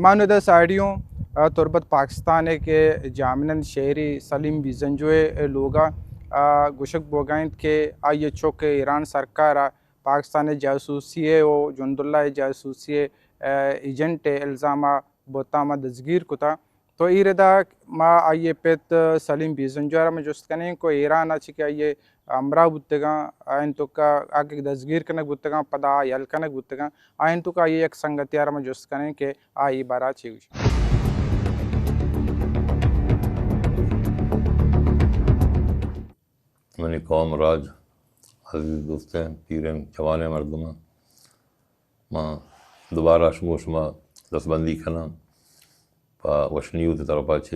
ما نوں ادا ساڑی اوں، آ، تربت پاکستان ءِ کہ جامنند شہری سلیم بیزنجو ءِ لوگ ءَ، آ، گوشگ بوگ ءَ انت کہ آئی ءِ چک ایران سرکار ءَ پاکستان ءِ جاسوسی ءِ و جنداللہ ءِ جاسوسی ءِ، آ، ایجنٹ ءِ الزام ءَ بھتام ءَ دزگیر کتا۔ تو اے ردا ما آئی ءِ پت سلیم بیزنجو ءَ را ما جست کنیں کہ ایران ءَ چہ کہ آئی ءِ ہمراہ بوتگاں، آیانی توکا آ کہ دزگیر کنگ بوتگاں، پدا آ یل کنگ بوتگاں، آیانی توکا آئی ءِ یک سنگتے ءَ را ما جست کنیں کہ آ اے بارہ ءَ چے گوشیت۔ منی قوم راج، عزیز دوستیں، پیریں جوانیں مردماں، ما دوبارہ شما، شما دستبندی کناں۔ پہ وش نیوز ءِ طرف ءَ چہ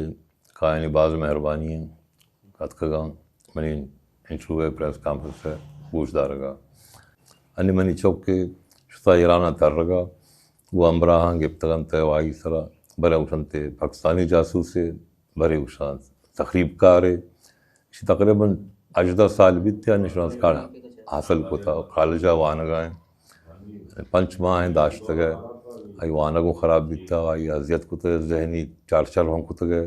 کائنی باز مہربانی انت اتکگاں منی انٹرویو ءِ پریس کانفرنس ءَ گوش دارگ ءَ۔ انی منی چک کہ شتا ایران ءَ ترگ ءَ، گوں ہمراہاں گپتگ انت ءُ آئی سرا، برے گوشنت پاکستانی جاسوسے، برے گوشنت تخریب کارے۔ ایشی تقریباً ہژدہ سال بیت ءُ نشانس کارڈ حاصل کتا، کالج ءَ وانگ ءَ انت۔ پنچ ماہ داشتگ ءَ، آئی وانگ ہم خراب بیتا، آئی اذیت کتگ ءَ، ذہنی ٹارچر ہم کتگ ءَ۔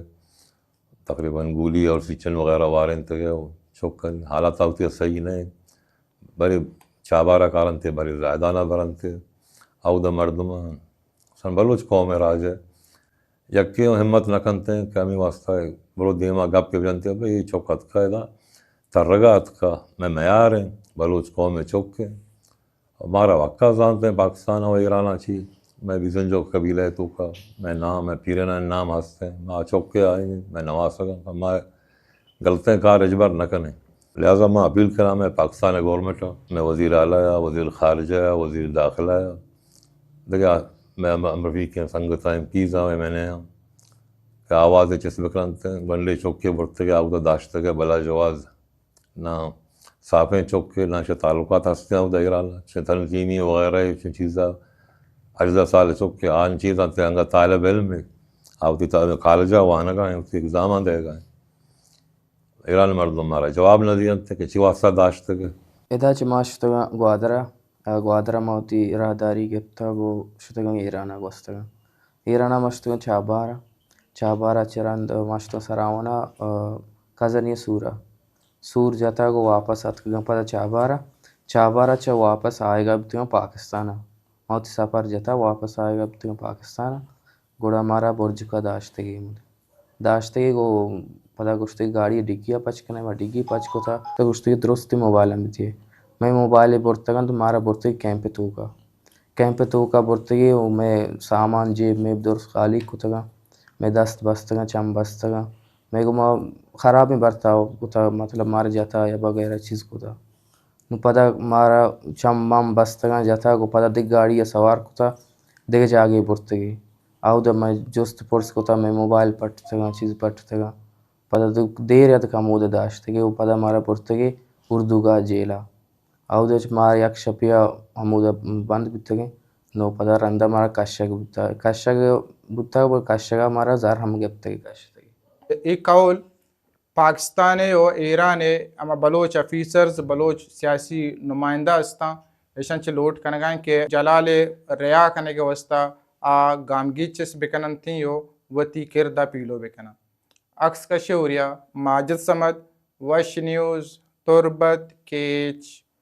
تقریباً گولی اور سیچن وغیرہ وارینتگ ءَ، چکن حالات آ وتی صحیح نہ انت۔ برے چابارا کارنت، برے زاہدان ءَ برنت۔ اودا مردم سن بلوچ قوم ءِ راج ءَ یکے ہم ہمت نہ کنت کہ ہمے واسطہ برو دیما گپ بجنت، بھئی اے چک اتکا ادا ترگا اتکا، مئے میار انت، بلوچ قوم ءِ چک انت۔ مارا وقت زانت انت پاکستان ءُ ایران ءَ چی، مئے بیزنجو قبیلہ ءِ توکا مئے نام، مئے پیرنانی نام ہست انت، ما چک ءَ آئیں، مئے نواسگ انت، ما غلطیں کار ہچبر نہ کنیں۔ لہذا ما اپیل کناں مئے پاکستان ءِ گورنمنٹ ءَ، مئے وزیر اعلیٰ ءَ، وزیر خارجہ ءَ، وزیر داخلہ ءَ، دگہ مئے ہم، ہم رفیقیں سنگتاں، ایم پیز آں، ایم این اے آں کہ آواز چست بکننت۔ گونڈیں چکے برتگ ءَ، اودا داشتگ ءَ، بلا جواز، نہ صافیں چکے، نہ شہ تعلقات ہستیں اودا ایران ءَ، چہ تنظیمی وغیرہ چہ چیزا، ہژدہ سال چکے، آن چیزاں تے انگا طالب علم ہے، آ وتی تا-، کالجا وانگا ہیں، وتی ایگزاماں دئیگا ہیں۔ ایران مردم مارا جواب نہ دینت کہ چی واسطہ داشتگ۔ ادا چہ ما شتگاں گوادر ءَ، گوادر ءَ ما وتی راہداری گپتگ و شتگاں ایران ءَ گوستگاں۔ ایران ءَ ما شتگاں چابہار ءَ، چابہار ءَ چہ رند ما شتگاں سراوان ءَ، کزنی سور ءَ۔ سور جتگ و واپس اتکگاں پدا چابہار ءَ۔ چابہار ءَ چہ واپس آیگ ءَ بوتگاں پاکستان ءَ۔ ما وتی سفر جتگ واپس آیگ ءَ بوتگاں پاکستان ءَ۔ گڑا مارا برجک ءَ داشتگی، داشتگی گوں پدا گوشتگی گاڑی ءِ ڈگی ءَ پچ کنے، ما ڈگی پچ کتا، تو گوشتگی درستی موبائل ہم بدیے۔ مئے موبائل برتگ انت، مارا برتگی کیمپ ءِ توکا۔ کیمپ ءِ توکا برتگی و مئے سامان جیب میب درست خالی کتگاں، مئے دست بستگاں، چم بستگاں، مئے گوما خرابیں برتاؤ کتا، مطلب مارا جتا یا وغیرہ چیز کتا۔ نوں پدا مارا چم مم بستگاں جتگ و پدا دگہ گاڑی ءَ سوار کتگ، دگہ جاگہے برتگی۔ اود ءَ مئے جست پرس کتگ، مئے موبائل پٹتگاں، چیز پٹتگاں۔ پدا دو دیر اتک ہمود ءَ داشتگی و پدا مارا برتگی اردوگاہ جیل ءَ۔ اود ءَ چہ ما یک شپے ءَ ہمود ءَ بند بوتگیں۔ نوں پدا رند ءَ مارا کشگ بوتگ، کشگ بوتگ، بلے کشگ ءَ مارا زر ہم گپتگی، کشتگی۔ اے قول پاکستان ءِ و ایران ءِ ہما بلوچ آفیسرز، بلوچ سیاسی نمائندہ استاں، ایشاں چہ لوٹ کنگا ایں کہ جلال ءِ رہا کنگ ءِ واستہ آ گامگیج چست بکننتیں و وتی کرد ءَ پیلو بکناں۔ عکس کش ءُ ہوریا ماجد صمد، وش نیوز، تربت، کیچ۔